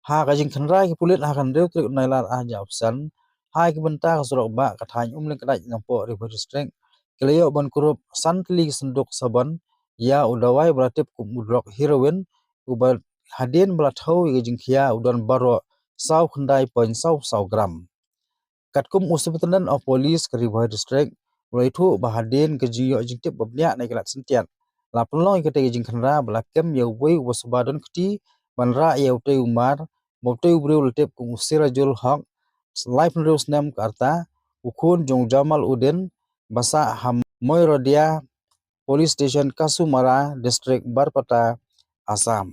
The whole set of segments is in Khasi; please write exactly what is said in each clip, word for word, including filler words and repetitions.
Ha ka jingkhynra ki pulit ha ka hynriew tarik Nailar ar hajar arphew san, ha ki bynta ka surok bah ka thaiñ Umlyngkdait Nongpoh Ri Bhoi District, ki la ïoh ban kurup san tylli ki synduk sabon ïa u dawai ba la tip kum u drok heroin, uba hadien ba la thew ïa ka jingkhia u don baroh saw khyndai point saw saw gram. Katkum u Superintendent of Police ka Ri Bhoi District u la ïathuh ba hadien ka jingïoh jingtip ba bniah na ki lad syntiat, la pynlong ïa katei ka jingkhynra ba la kem ïa uwei uba suba don kti ban rah ïa utei u mar, ba utei u briew la tip kum u Sirajul Haq, laiphew hynriew snem ka rta, u khun jong u Jamal Uddin, ba sah ha Moirodia Police Station, Kasumara District, Barpeta, Assam.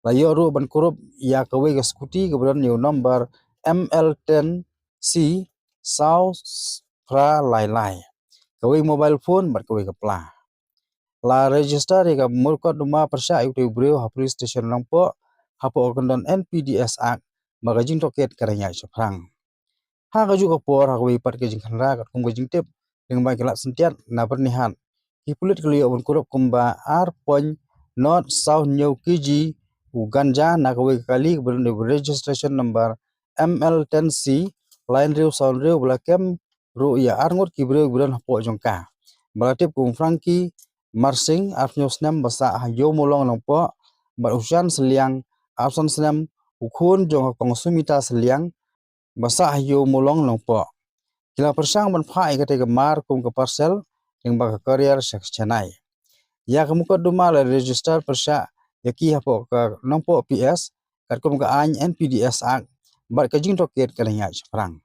La ïoh ruh ban kurup ïa kawei ka scooty kaba don ïa u number M L ten C saw phra lai lai, kawei mobile phone bad kawei ka pla. La register ïa ka mukotduma pyrshah ïa utei u briew ha Police Station Nongpoh hapoh ka kyndon N P D S Act, ba ka jingtohkit ka dang ïaid shaphrang. Ha kajuh ka por, ha kawei pat ka jingkhynra katkum ka jingtip lyngba ki lad syntiat na Byrnihat, ki pulit ki la ïoh ban kurup kumba ar point nought saw hynñiew kg u ganja na kawei ka kali kaba don da registration number M L ten C lai hynriew saw hynriew, ba la kem ruh ïa arngut ki briew kiba don hapoh jong ka, ba la tip kum u Frankie Marsing, arphew hynñiew snem, ba sah ha Ïewmawlong Nongpoh, bad u Shan Sylliang, arphew san snem, u khun jong ka Kong Sumita Sylliang, ba sah ha Ïewmawlong Nongpoh. Ki la pyrshang ban phah ïa katei ka mar kum ka parcel lyngba ka courier sha Chennai. Ïa ka mukotduma la register pyrshah ïa ki hapoh ka Nongpoh P S katkum ka aiñ N P D S Act, bad ka jingtohkit ka dang ïaid shaphrang.